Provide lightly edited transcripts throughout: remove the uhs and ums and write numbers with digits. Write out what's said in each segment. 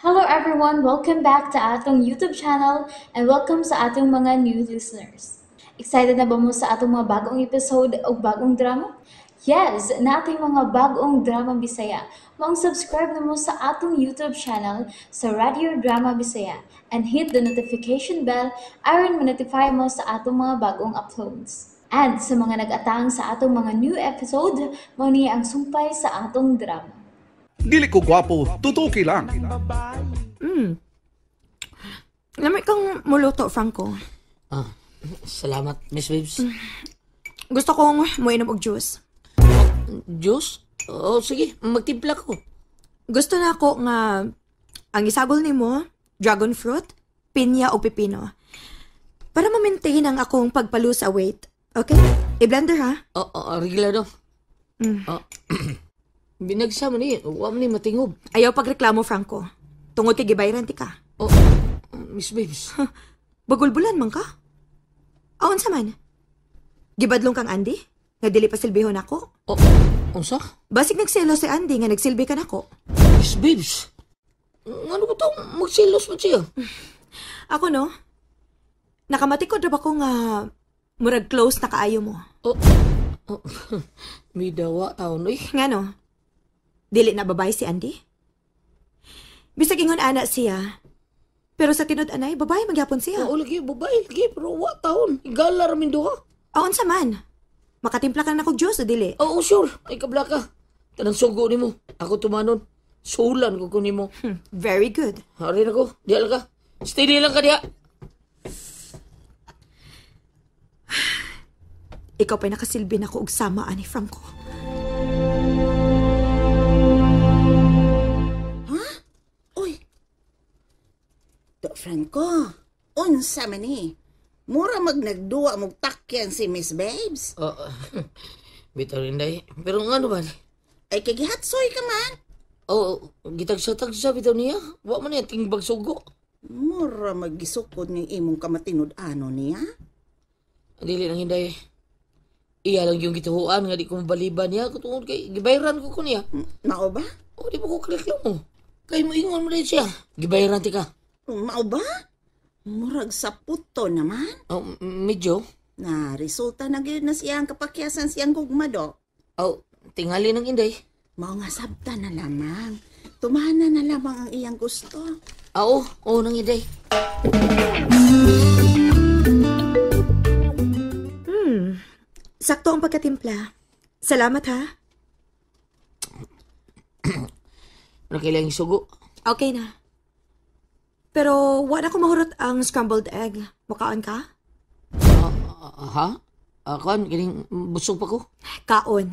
Hello everyone! Welcome back to atong YouTube channel and welcome sa atong mga new listeners. Excited na ba mo sa atong mga bagong episode o bagong drama? Yes! Nating mga bagong drama Bisaya. Maong subscribe na mo sa atong YouTube channel sa Radio Drama Bisaya and hit the notification bell aron ma-notify mo sa atong mga bagong uploads. And sa mga nag-atang sa atong mga new episode, mao ni ang sumpay sa atong drama. Dili ko gwapo, tutuki lang. Lami kang muluto, Franco. Ah, salamat, Miss Babes. Gusto kong muinom og juice. Juice? Oh, sige, magtimpla ko. Gusto na ako nga ang isagol nimo, dragon fruit, pinya o pipino. Para ma-maintain ang akong pagpalu sa weight. Okay? I-blender ha? Oh, oh, regular do. Oh. Binagsa man ni, wa man ni matingob. Ayaw pagreklamo, Franco. Tungod kay gibayran ti ka. Oh, Miss Babes. Bagulbulan man ka? Aon sa man? Gibadlong kang Andy? Nga dili pa silbihon ako? Oh, unsa? Basig nagselo si Andy nga nagsilbi ka nako. Miss Babes. Ngano ko tong magselos man siya? Ako no? Nakamatikod ra ba ko nga murag close na kaayo mo? Oh, oh. May dawa taon oy. Ngano? Dili na babae si Andy? Bisag ingon ana siya. Pero sa tinud anay, babae magyapon siya. Oo, lagi, babae, lagi, pero wa taon. Igala ra min duha. Aon sa man? Makatimpla ka na kog juice o dili? Oo, sure. Ay, kabla ka. Tanang sugo nimo. Ako tumanon. Sulan ko nimo. Very good. Harin ako. Diya lang ka. Steady lang ka diya. Ikaw pa'y nakasilbi na ko og sama ani Franco. Ha? Uy. Do Franco, unsa man ni? Mura magnagduwa mong takyan si Miss Babes. Oo. Bitaw rin day. Pero nga ano ba? Ay, kagihatsoy ka man. Oo, gitagsa-tagsa bitaw niya. Wa man niya tingbag sugo. Mura magisukod ng imong kamatinud-ano niya. Dili nang hinday. Iya lang yung gituhuan nga di ko mabaliban niya. Tungod kay gibayran ko niya. Mao ba? O, di ba ko kaliklamo? Kay mo ingon mo din siya. Gibayran ti ka. Mao ba? Murag sa puto naman. Oh, medyo. Na, resulta na gyud na siya ang kapakyasan siyang gugma do. Oh, tingali ng inday. Mao nga sabta na lamang. Tumana na lamang ang iyang gusto. Oo, oo nang inday. Sakto ang pagkatimpla. Salamat ha. Ano kailangang isugo? Okay na. Pero wala ko mahurot ang scrambled egg. Mukaon ka? Ha? Kaon, kining busog pa ko. Kaon.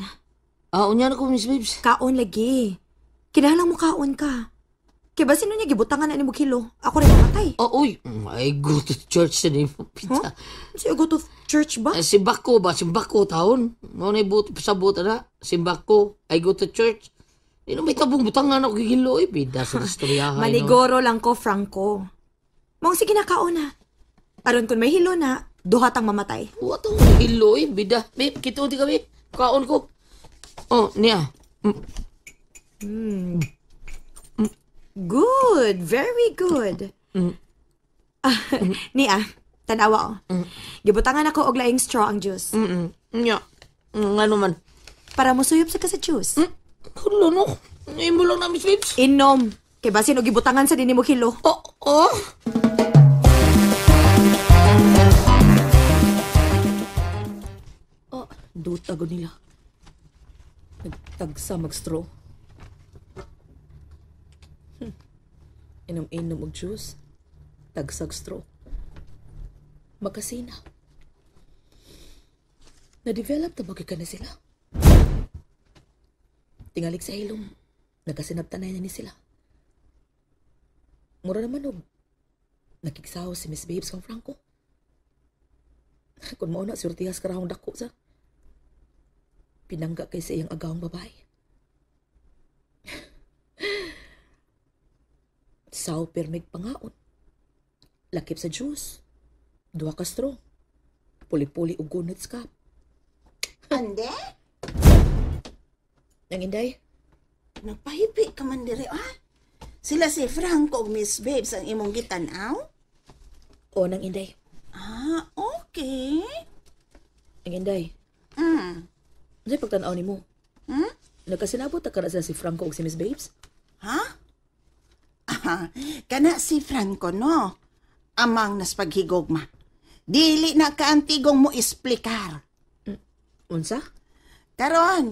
Unya na ko, Miss Babes. Kaon lagi. Kinahanglan mo kaon ka. Kaya ba sino niya gibutangan na ni mo kilo? Ako rin mamatay. Oh, uy. I go to church na ni mo, pita. Huh? So you go to church ba? Simbako ba? Simbako taon. Mao na ibut, pasabot na. Simbako. I go to church. Di na may tabong butangan ako gigilo. Eh, bida sa istoryahan. Manigoro lang ko, Franco. Mong sige na kaon na. Aron kung may hilo na, duhatang mamatay. What ang hilo eh, bida. Babe, kito di kami. Kaon ko. Oh, niya. Good. Very good. Niya, tanawa oh. Gibutangan ako og laing straw ang juice. Niya. Ano man? Para musuyop sa ka sa juice. Hulo no. Imo lang na, Miss Babes. Inom. Kay basin og gibutangan sa dinhi mo kilo. Oh, oh. Oh, duta go nila. Nagtagsa mag-straw. Inom-inom og juice. Tagsag straw. Magkasina. Na-develop na bagay ka na sila. Tingalik sa ilong, nagkasinabtanay na ni sila. Mura naman og nakiksaw si Miss Babes kang Franco. Kung mao na, surtihas karahong dako sa. Pinangga kay sa iyang agawang babae. Saw pirmig pangaon. Lakip sa juice. Duha ka straw. Puli-puli og gunot sa cup. Ande? Nang inday? Nagpahipi ka man diri, ah? Sila si Franco ug Miss Babes ang imong gitan-aw? O nang Inday. Ah, okay. Ang Inday. Unsay pagtan-aw nimo? Hmm? Nagkasinabot ta kana sila si Franco ug si Miss Babes? Ha? Ah, kana si Franco, no? Amang nas paghigugma. Dili na kaantigong mo isplikar. Unsa? Karon,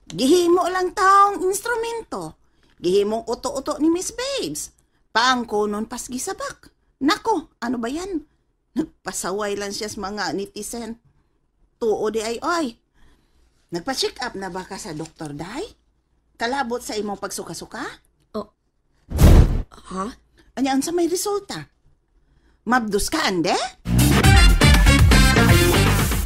gihimo lang taong instrumento. Gihimong uto-uto ni Miss Babes. Paangko nun pas gisabak. Nako, ano ba yan? Nagpasaway lang siya sa mga netizen. Tuo di ay oy. Nagpa-check up na ba ka sa doktor, day? Kalabot sa imong pagsuka-suka? Oh. Ha? Anya unsa may resulta? Mabdus ka, ande?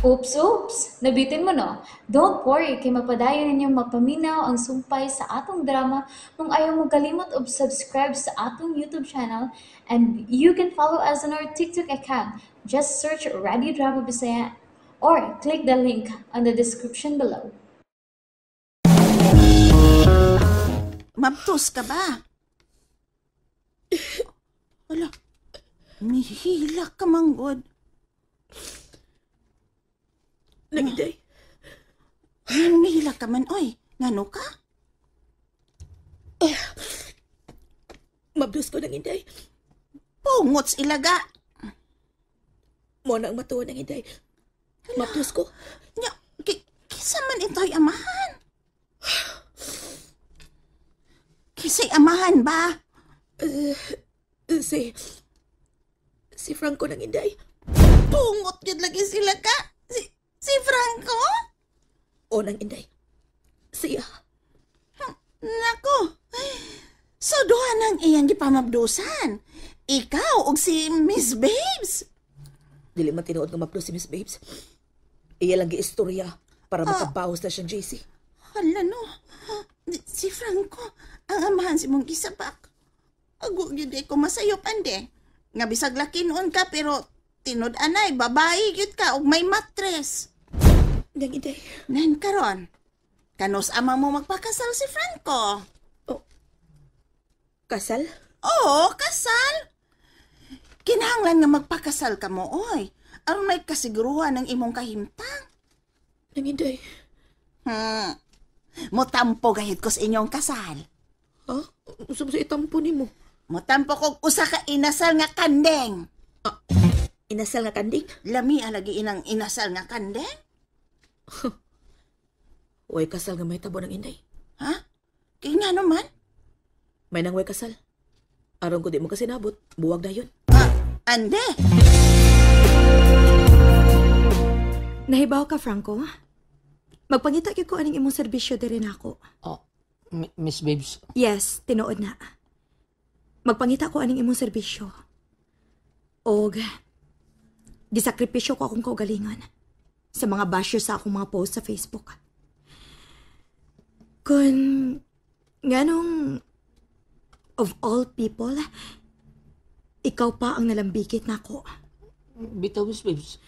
Oops, oops! Nabitin mo, no? Don't worry, kay mapadayon ninyong mapaminaw ang sumpay sa atong drama kung ayaw mo kalimot og subscribe sa atong YouTube channel, and you can follow us on our TikTok account. Just search Radio Drama Bisaya or click the link on the description below. Mabtus ka ba? Wala. Mihila ka manggod. Nang Inday. Ngano mihila ka man, oy? Ngano ka? Mabdus ko nang Inday. Pungots ilaga. Mo na ang matuo nang Inday. Mabdus ko. Nya, kisa man ito'y amahan? Kisa'y amahan ba? Si Franco nang Inday. Pungot yun lagi sila ka. Si Franco? O nang Inday. Siya. Nako. So, duha nang iyang gipamabdusan. Ikaw og si Miss Babes. Dili man tinuod nga mabdus si Miss Babes. Iya lang giistorya para makabawas na siyang JC. Hala no. Si Franco, ang amahan si mong gisabak. Ago gyud ko masayop ande. Nga bisag laki noon ka pero tinud anay babae gyud ka og may matres. Nang Inday. Nan karon. Kanos ama mo magpakasal si Franco? Oh. Kasal? Oo, kasal. Kinahanglan nga magpakasal ka mo, oy. Aron may kasiguruhan ng imong kahimtang. Nang Inday. Motampo gayud ko sa inyong kasal. Ha? Unsa ba sa itampo nimo? Motampo kog usa ka inasal nga kandeng. Inasal nga kanding? Lami lagi inang inasal nga kandeng? Way kasal nga may tabo ng Inday. Ha? Kaya nga naman? May nang way kasal. Aron ko di mo kasinabot, buwag dayon. Ah, ande. Nahibaw ka, Franco? Magpangita gyud ko aning imong serbisyo diri nako. Oh, Miss Babes. Yes, tinuod na. Magpangita ko aning imong serbisyo. Og gisakripisyo ko akong kaugalingon sa mga basher sa akong mga post sa Facebook. Kung nganong of all people, ikaw pa ang nalambikit nako. Bitaw, Miss Babes.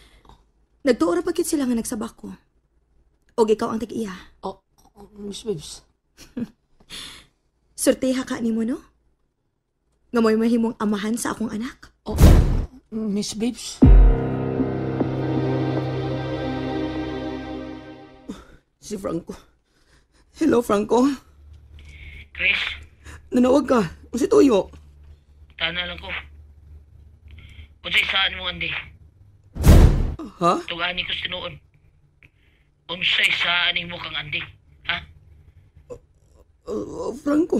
Nagtuo ra pagkit sila nga nagsabak ko. Og ikaw ang tag-iya. Oh, Miss Babes. Surteha ka nimo, no? Nga mo'y mahimong amahan sa akong anak. Oh, Miss Babes. Si Franco. Hello, Franco. Chris, Nanawag ka. Si Toyo. tana lang ko. Unsay saan mo, Andy? Ha? Tugani ko sa tinuon. Unsay saan mo kang Andy? Ha? Franco.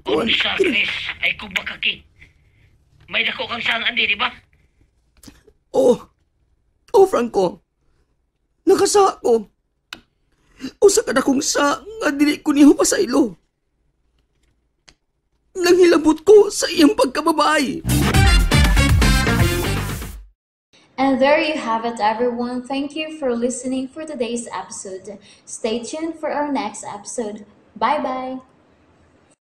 Kuan- Unsa, Chris? Ay kung bakaki. May dako kang saan, Andy, di ba? Oo. Oh, Franco. Nakasa ko. Usa ka na kong sa nga dili ko niyo pa sa ilo. Nanghilabot ko sa iyang pagkababae. And there you have it, everyone. Thank you for listening for today's episode. Stay tuned for our next episode. Bye bye.